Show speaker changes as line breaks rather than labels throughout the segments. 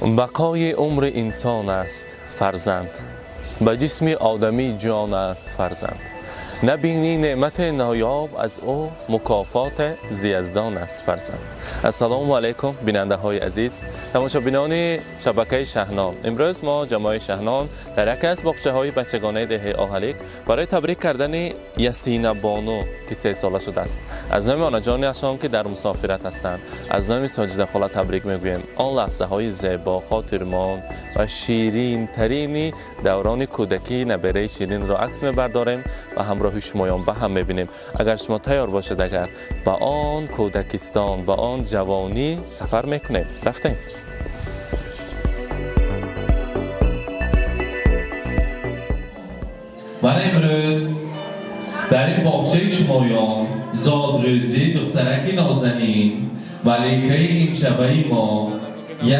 Бақои умри инсон аст фарзанд, ба ҷисми одамӣ ҷон аст фарзанд. Набинӣ неъмати ноёб аз ӯ, мукофоти зияздон аст фарзанд. Ассалому алайкум, бинандаҳои азиз, тамошобинони шабакаи Шаҳнон. Имрӯз мо ҷамоаи Шаҳнон дар яке аз боғчаҳои бачагонаи деҳаи Оҳалик барои табрик кардани Ясина Бону, ки 3 сола шудааст, аз номи онаҷонашон, ки дар мусофират ҳастанд, аз номи Соҷида хола табрик мегӯем. Он лаҳзаҳои зебо, хотирмон ва ширинтарини даврони кӯдакии набераи ширинро акс мебардорем ва ҳамроҳи шумоён ба ҳам мебинем. Агар шумо тайёр бошед, агар ба он кӯдакистон, ба он ҷавонӣ сафар мекунем. Рафтем.
Ман имрӯз дар ин боғчаи шумоён зодрӯзи духтараки нозанин, маликаи имшабаи мо,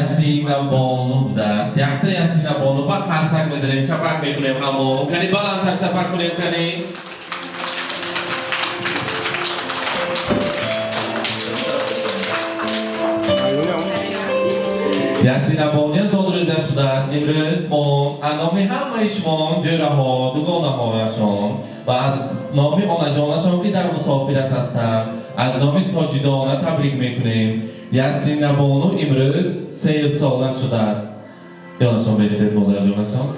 Ясина Бону будааст. Якта Ясина Бону ба қарсак мезанем, чапак мекунем ҳамо. Кани, баландтар чапак кунем, кани. Ясина Бону зодрӯзаш будааст. Имрӯз мо аз номи ҳамаи шумо, ҷӯраҳо, дугонаҳояшон, ва аз номи онаҷонашон, ки дар мусофират ҳастанд, аз номи Соҷидона табрик мекунем. Ясина Бону имрӯз 3 сола шудааст. Ёдашон бестед, модарҷонашон.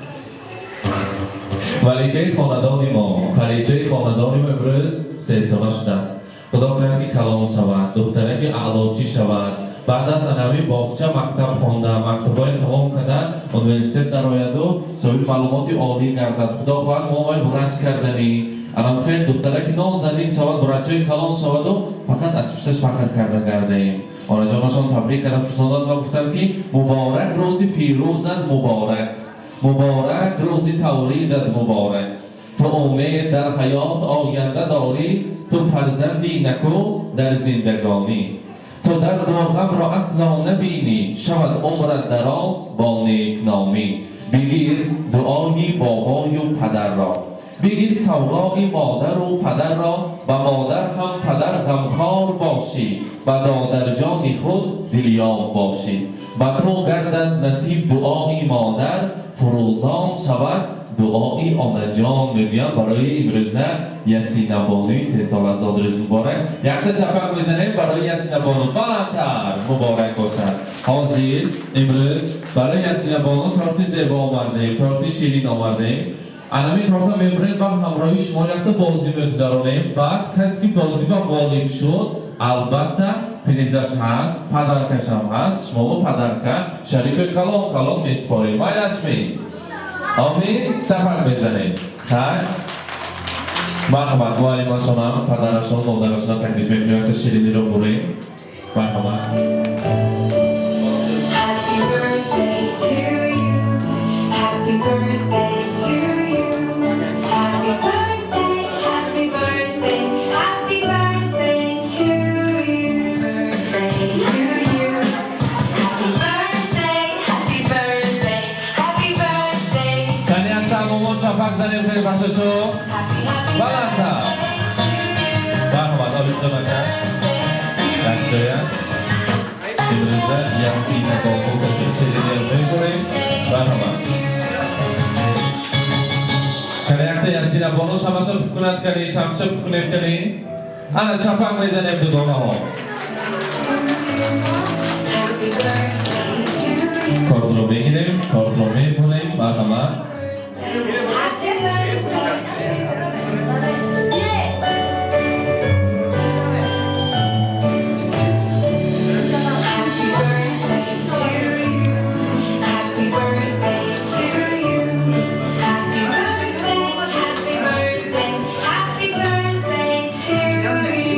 Маликаи хонадони мо, паричаи хонадони мо имрӯз 3 сола шудааст. Худо кунад, ки калон шавад, духтараки аълочӣ шавад. Баъд аз анави боғча мактаб хонда, мактабҳои тамом карда, университет дарояду соҳиби маълумоти олӣ гардад. Худо хоҳад, мо вай врач карданӣ. Анам хел духтараки нозанин шавад, врачҳои калон шаваду фақат аз пушташ фахр карда гардаем. Онаҷонашон табрик карда фурсонданд ва гуфтанд, ки муборак рӯзи пирӯзат, муборак, муборак рӯзи тавлидат муборак. Ту умед дар ҳаёт оянда дорӣ, ту фарзанди наку дар зиндагонӣ. Ту дарду ғамро асло набинӣ, шавад умрат дароз бо некномӣ. Бигир дуои бобою падарро, бигир савғои модару падарро. Ба модар ҳам падар ғамхор бошӣ, ба додарҷони худ дилёб бошӣ. Ба ту гардад насиб дуои модар, фурӯзон шавад дуои онаҷон. Мегӯям, барои имрӯза Ясина Бонуи 3 сола зодрӯз муборак. Якта чапак мезанем барои Ясина Бону, баландтар. Муборак бошад. Ҳозир имрӯз барои Ясина Бону торти зебо омардем, торти ширин омардем. Анами торта мебурем ва ҳамроҳи шумо якта бозӣ мегузаронем. Баъд касе ки бозиба ғолиб шуд, албатта, призаш ҳаст, подаркашам ҳаст. Шумомо подарка шарики калон калон месупорем. Майлашми? Омин. Чапак мезанем. Хайр, марҳамат, муаллимашонам, падарашон, модарашонам таклиф мекунем, якта шириниро бурем. Марҳамат.
Happy birthday to you. Happy birthday to you. Happy birthday, happy birthday, happy birthday to you. Birthday to you. Happy birthday, happy birthday, happy birthday.
Кани, якта ҳамомон чапак занем, хеле бачачо.
Happy, happy
Баландтар.
birthday to you.
Марҳамат, Олимҷон ака, якҷоя имрӯза Ясина Бону шириниро мебурем. Марҳамат, кани, якта Ясина Бону шамаша пуф кунад. Кани, шамча пуф кунем. Кани, ана чапак мезанем, дугонаҳо.
Happy birthday to you.
Тортро мегирем, тортро мебурем. Марҳамат.
Happy birthday to you. Happy birthday to you. Happy birthday to you. Happy birthday, happy birthday, happy birthday to you. Happy birthday to you. Happy birthday, happy birthday to you. Happy birthday to you. Happy birthday to you. Happy birthday, happy birthday, happy birthday to you.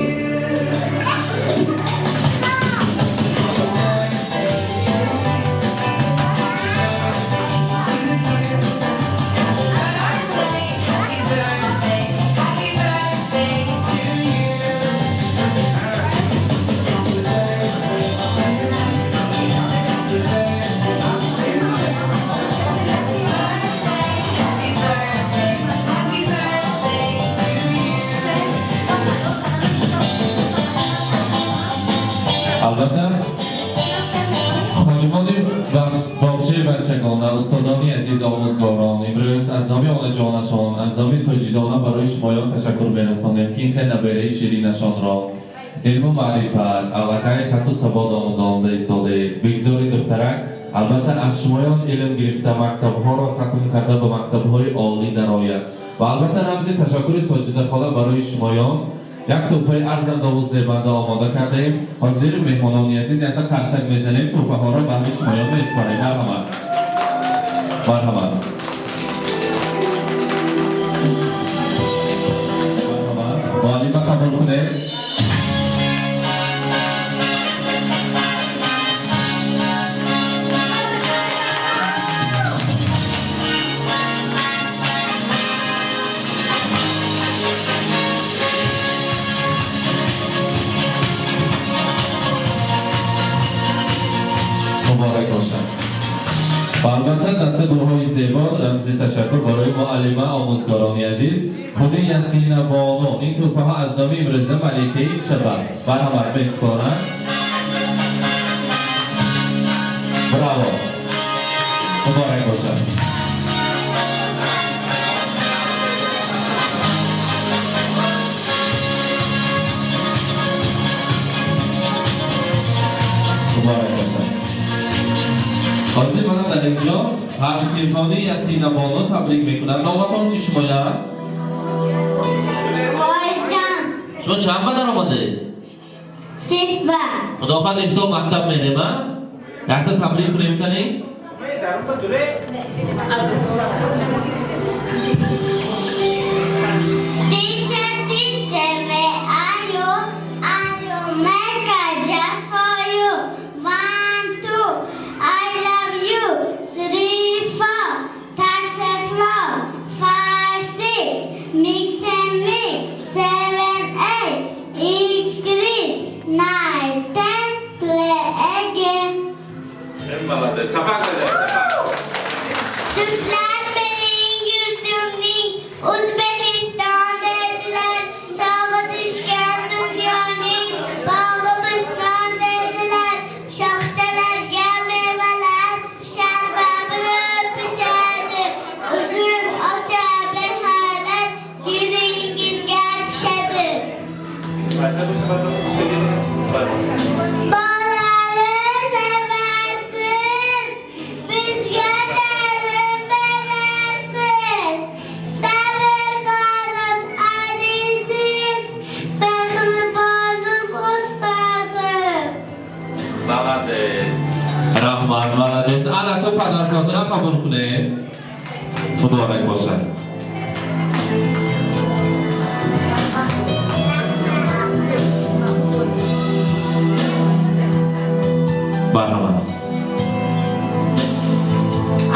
Албатта, хонимони Ягона, устодони азиз, омӯзгорон, имрӯз аз номи онаҷонашон, аз номи Соҷидона барои шумоён ташаккур мерасонем, ки ин хел набераи ширинашонро илму маърифат, аллакай хатту савод омӯзонда истодаед. Бигзори духтарак албатта аз шумоён илм гирифта, мактабҳоро хатм карда, ба мактабҳои олӣ дарояд. Ва албатта рамзи ташаккури Соҷида хола барои шумоён як тӯҳфаи арзандаву зебанда омода кардаем. Ҳозир, меҳмонони азиз, якта қарсак мезанем, тӯҳфаҳоро баҳри шумоён месупорем. Марҳамат, марҳамат, марҳамат, муаллима, қабул кунед. Муборак бошад. Ва албатта дастаи гулҳои зебо, рамзи ташаккур барои муаллима, омӯзгорони азиз, худи Ясина бону. Ин тӯҳфаҳо аз номи имрӯза маликаи шаба марҳамат, месупоранд. Браво, муборак бошад. Муборак бошад. Ҳозир мана дар инҷо ҳамсинфони Ясина бону табрик мекунад. Номатон чӣ шумояд?
Ғолибҷон.
Шумо чанд ба даромадед?
6 ба.
Худо хоҳад, имсол мактаб мерем, а? Якта табрик кунем канем.
Teacher, teacher, where are you? Are you make a just for you? One, two, I love you. Three, four, touch the floor. Five, six, mix and mix. Seven, eight, it's green. 9, 10, play again.
Молодец. Чапак бизанед, чапак.
Do'stlar, mening yurtimning O'zbekiston dedilar. Tog'i tushgan dunyoning bog'i bo'ston dedilar. Shoxchalarga mevalar sharpa bo'lib pishadi. Uzum ocha berhalar yuzingizga tushadi. Bolani sevarsiz, bizga ta'lim berarsiz. Sabr aziziz, mehribonim ustozim.
Молодец. Раҳмат, молодец. Ана ту подарка тонро қабул кунед. Муборак бошад. Марҳамат.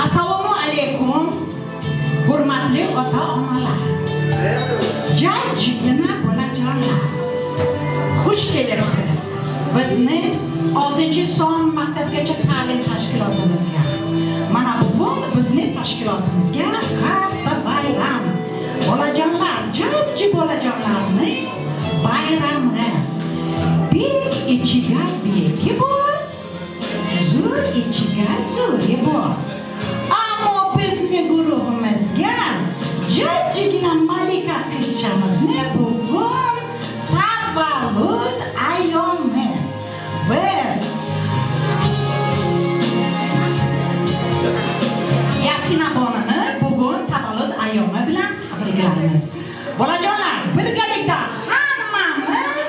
Assalomu alaykum, hurmatli ota onalar, jajjigina bolajonlar, xush kelibsiz bizni oltinchi son maktabgacha ta'lim tashkilotimizga. Mana bugun bizni tashkilotimizga katta bayram, bolajonlar, jajji bolajonlarni bayrami. Bek ichiga beki bor, zo'r ichiga zo'ri bor, ammo bizni guruhimizga jajjigina malika qizchamizni bugun tavallud ayyomi. Biz Yasina bonuni bugun tavallud ayyomi bilan tabriklaymiz. Bolajonlar, birgalikda hammamiz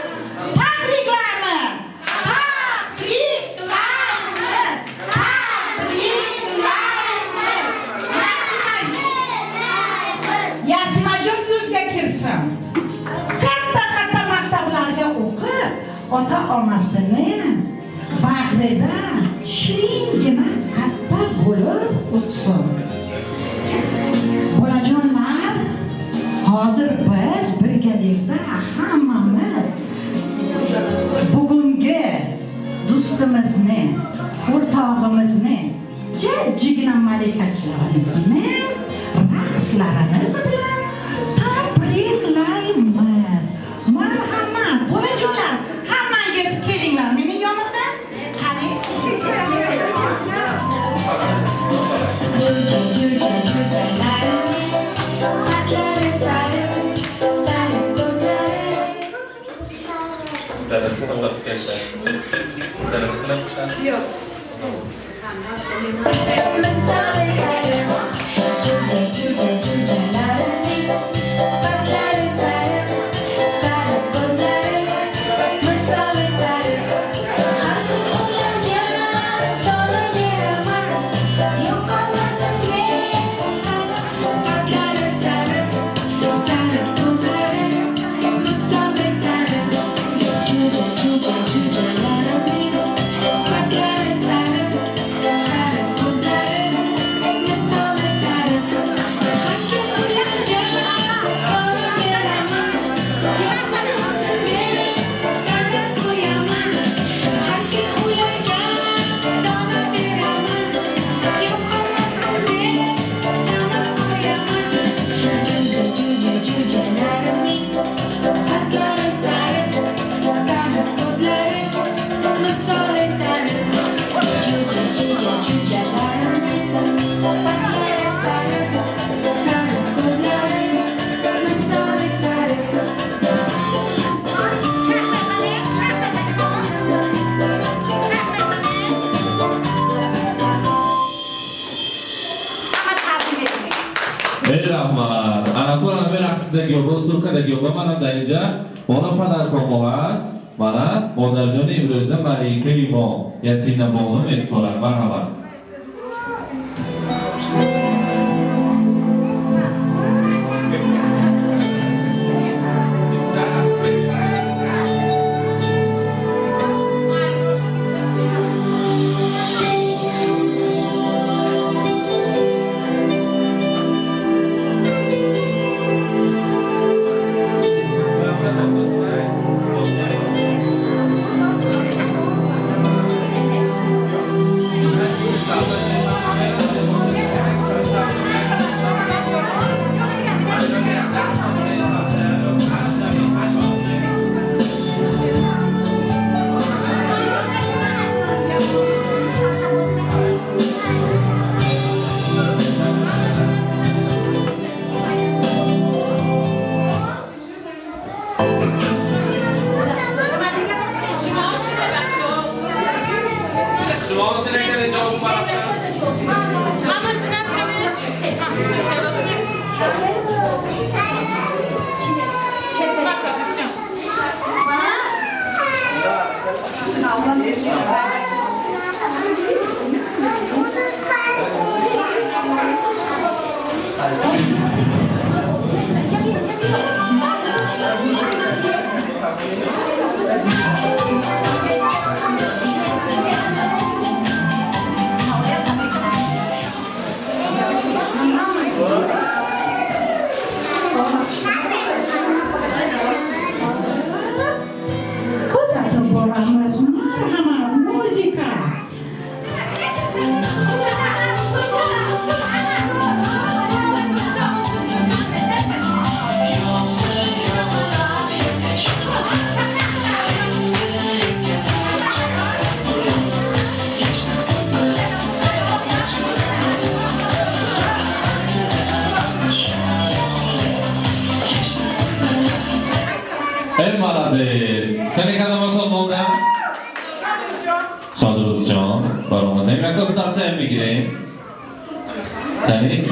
tabriklaymiz, tabriklaymiz, tabriklaymiz. Yasina, Yasinajon yuzga kirsin, katta katta maktablarga o'qib, ota onasini bag'rida shiringina katta bo'lib o'tsin. Bolajonlar, hozir biz birgalikda hammamiz bugungi do'stimizni, o'rtog'imizni, jajjigina malikachilarimizni raqslarimiz bilan tabriklaymiz. Marhamat, bolajonlar, hammangiz kelinglar mening yonimda. Qani.
Мана дар инҷа мона падаркомо ҳаст, мана модарҷони имрӯза маликаи мо Ясинабону меспорад. Марҳамат.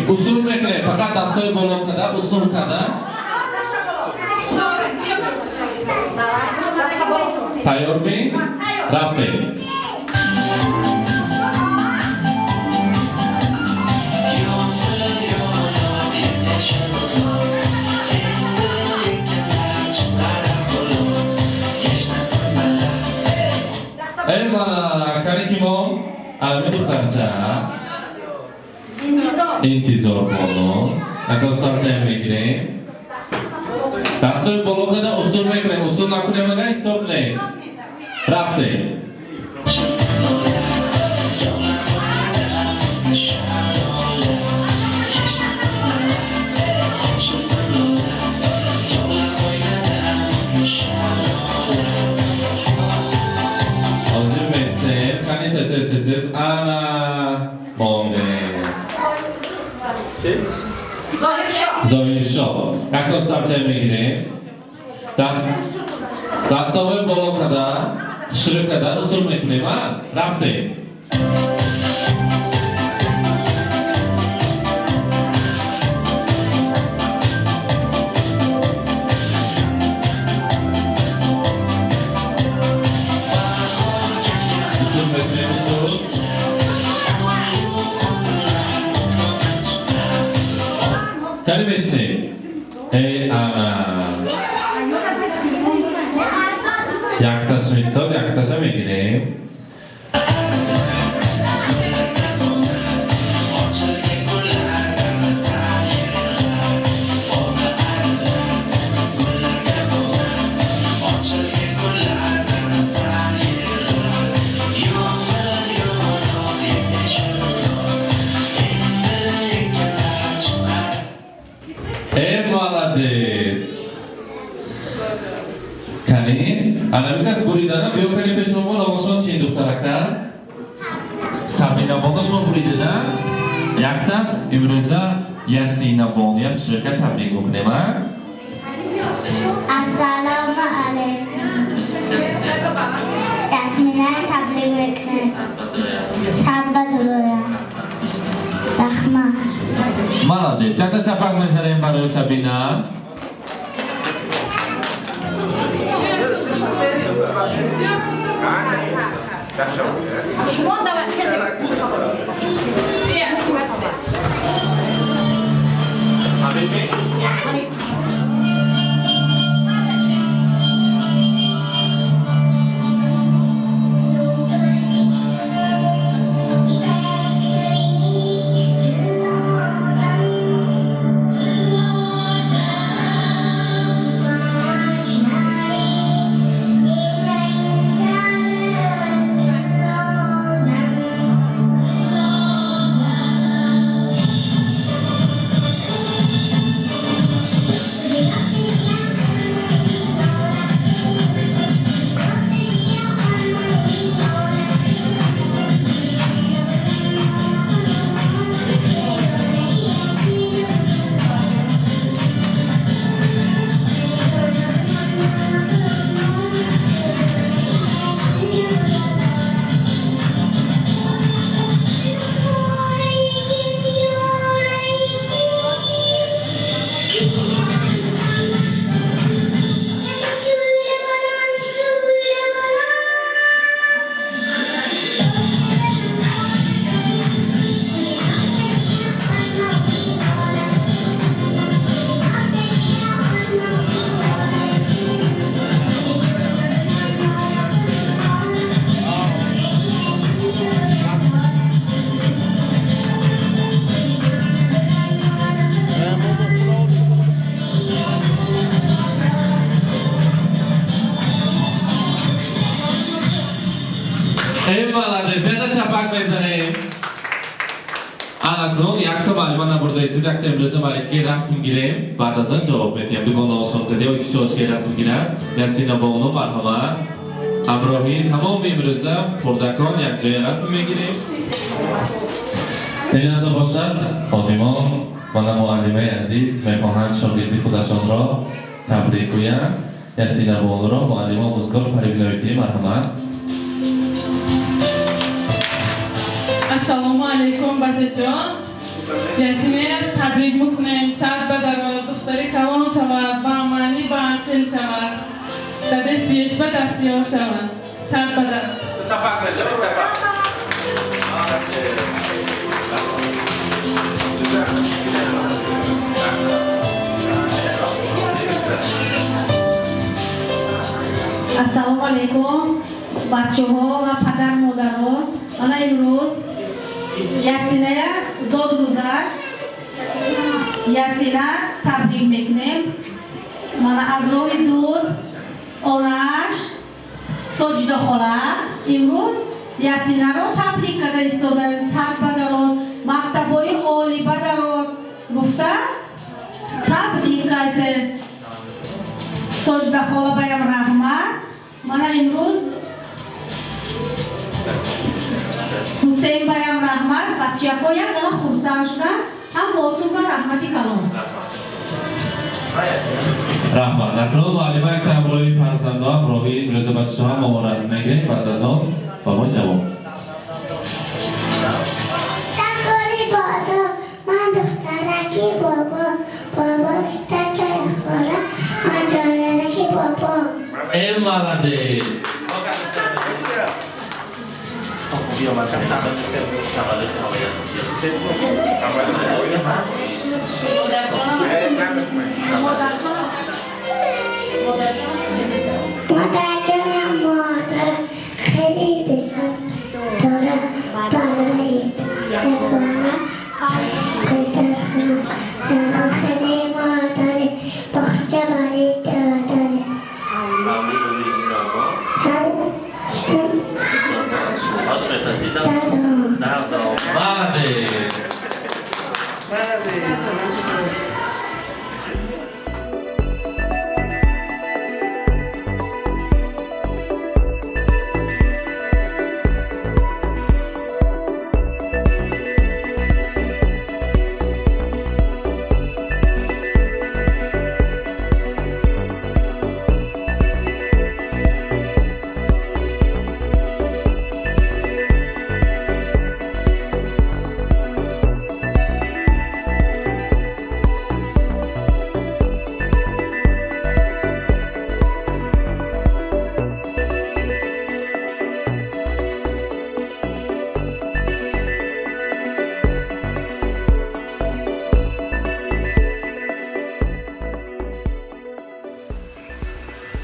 Усул мекунем, фақат дастҳои боло када, усул када. Тайёр ми? Рафтем. Эй мана, каники мо, алми духтарча. Интизор боло. Ако сарча мегирем. Дастҳои боло када усул мекунем. Усул накунем, агар ҳисоб не. Рафтем. Ҳозир местем. Кани тез тез ана монде. Зоҳиршоҳ. Як сарча мегирем. Даст Дастове боло када, хушрӯ када усул мекунем, а? Рафтем. Усул мекунем, усул. Кани мешинем? Эй, ана. Якташ мисол, якташа мегирем. Э, молодец. Кани? Ана бикас буридана, биё кани пеши мо номошон чи духтарака? Сабина бону шумо буридеда? Якта имрӯза Ясина бонуя хушрӯка табрик мекунем, а?
Ассалому алайкум. Ясмина таблик мекунем. Сабба дуроя. Раҳмат.
Молодец. Якта чапак мезанем барои Сабина.
Шумо давай хези.
Ҳабиби? Эй, молодец. Якта чапак мезанем. Анакнун якта маълума набурда истед, якта имрӯза маликаи расм гирем, баъд аз он ҷавоб медиҳем. Дугонаошон кадиё икки расм гиранд. Ясина бону, марҳамат. Ҳамроҳии тамоми имрӯза хурдакон якҷоя расм мегирем. Ин аз бошад, ходимон мана муаллимаи азиз мехоҳанд шогирди худашонро табрик гӯянд. Ясина бонуро муаллима омӯзгор Парибноитӣ, марҳамат.
Ассалому алайкум, бачаҷон. Ясине табрик мекунем, сар ба дароз, духтари калон шавад, ба маънӣ, ба ақил шавад. Дадеш биеш ба дастёр шавад. Сар ба дароз.
Чапак мезанем, чапак.
Ассалому алайкум, бачаҳо ва падар модарон. Мана имрӯз Ясиная зодрӯзаш. Ясина табрик мекунем. Мана аз роҳи дур онааш Соҷида хола имрӯз Ясинаро табрик карда истодаем. Сар бадарод, мактабҳои олӣ бадарод гуфта табрик кайсем. Соҷида хола баям раҳмат. Мана имрӯз Ҳусейн баям раҳмат. Бачаҳо як дала хурсанд шуданд. Ҳам ботун ва раҳмати калон.
Раҳмат. Акнун муаллима якта ҳамроҳи фарзандо, ҳамроҳи имрӯза бачаҳо ҳам мо расм мегирем, баъд аз он ба мо ҷавоб.
Сакури бодо, ман духтараки бобо, бобо киста чойхӯра, ман ҷораки бобо.
Э, молодец!
Модарҷонам, модар хеле дӯст дорам, барои ягона қидархона. Сароҳизи модари, боғча барои додари. Ҳар дадом.
Молодец!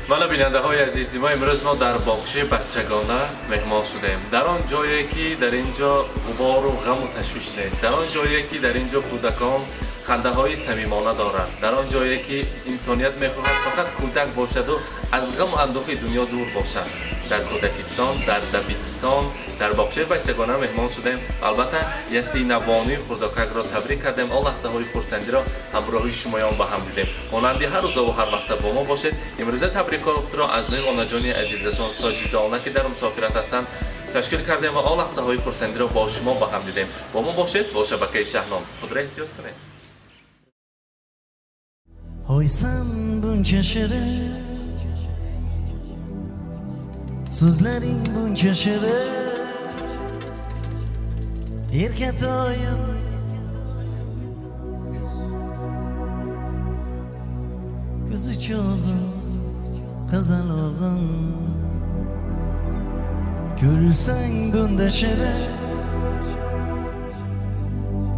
Мана, бинандаҳои азизи мо, имрӯз мо дар боғчаи бачагона меҳмон шудем, дар он ҷое ки дар ин ҷо ғубору ғаму ташвиш нест, дар он ҷое ки дар ин ҷо кӯдакон хандаҳои самимона доранд, дар он ҷое ки инсоният мехоҳад фақат кӯдак бошаду аз ғаму андӯҳи дунё дур бошад. Дар кӯдакистон, дар дабистон, дар боғчаи бачагона меҳмон шудем. Албатта, Ясинабонуи хурдокакро табрик кардем, он лаҳзаҳои хурсандиро ҳамроҳи шумоён ба ҳам дидем. Монанди ҳар рӯзаву ҳар вақта бо мо бошед. Имрӯза табрикотро аз нои онаҷони азизашон Соҷидона, ки дар мусофират ҳастанд, ташкил кардем ва он лаҳзаҳои хурсандиро бо шумо ба ҳам дидем. Бо мо бошед, бо шабакаи Шаҳном. Худро эҳтиёт кунед.
Oysan buncha shirin, so'zlaring buncha shirin, erkatoyim, ko'zi cho'g'im, qizalog'im, kulsang bunda shirin,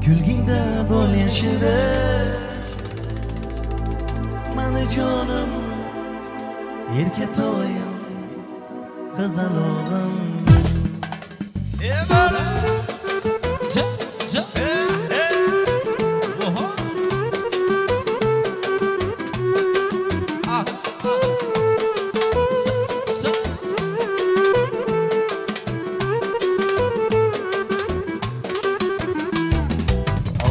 kulgingda bol yashirin, mani jonim, erkatoyim, qizalog'im.
Ja, ja. Oho. Ah, ah. Sa, sa.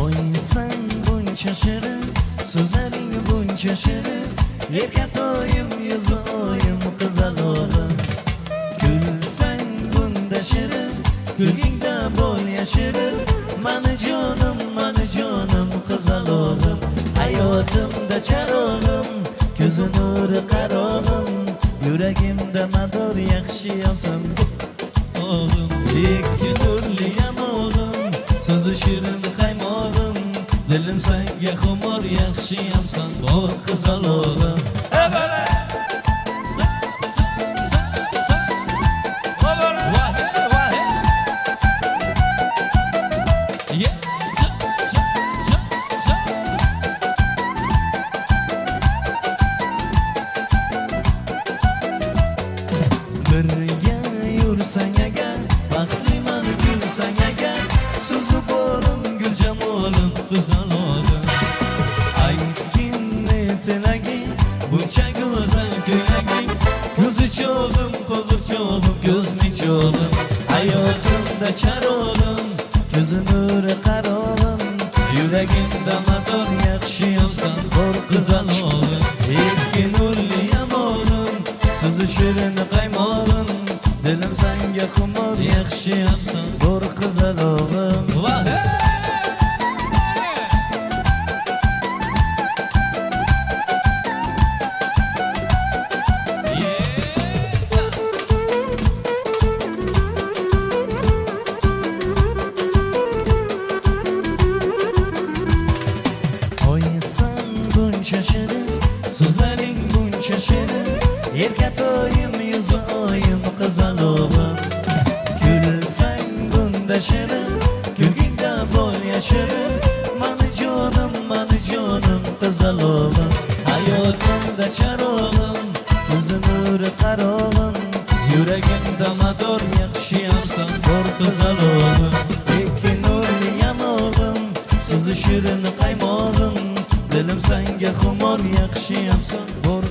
Oysan buncha shirin, so'zlaring buncha shirin, erkatoyim, yuzi oyim, qizalog'im, kulsang bunda shirin, kulgingda bol yashirin, mani jonim, mani jonim, qizalog'im, hayotimda charog'im, ko'zi nuri qarog'im, yuragimda mador, yaxshi yonsam o'g'im, ikki nurli yamog'im, so'zi shirin qaymog'im, dilim sanga xumor, yaxshi yonsan bor, qizalog'im.
Sa, sa, sa, sa. Vahe, vahe. Ye, ja, ja, ja, ja.
Birga yursang agar, baxtliman kulsang agar, so'zi borim, gul jamolim, qizalog'im, aytgin ne tilaging, buncha go'zal ko'ylaging, ko'zi cho'g'im, qo'g'irchog'im, ko'zni cho'g'im, hayotimda charog'im, ko'zi nuri qarog'im, yuragimda mador, yaxshi yonsan bor, qizalog'im, ikki nurli yamog'im, so'zi shirin qaymog'im, dilim sanga xumor, yaxshi yonsan bor, qizalog'im.
Vahe.
Qizalog'im. Kulsang bunda shirin, kulgingda bor yashirin. Mani jonim, mani jonim, qizalog'im. Hayotimda charog'im, ko'zi nuri qarog'im. Yuragimda mador, yaxshi yoqsan bor, qizalog'im. Ikki nurli yanog'im, so'zi shirin qaymog'im. Dilim sanga xumor, yaxshi yoqsan bor.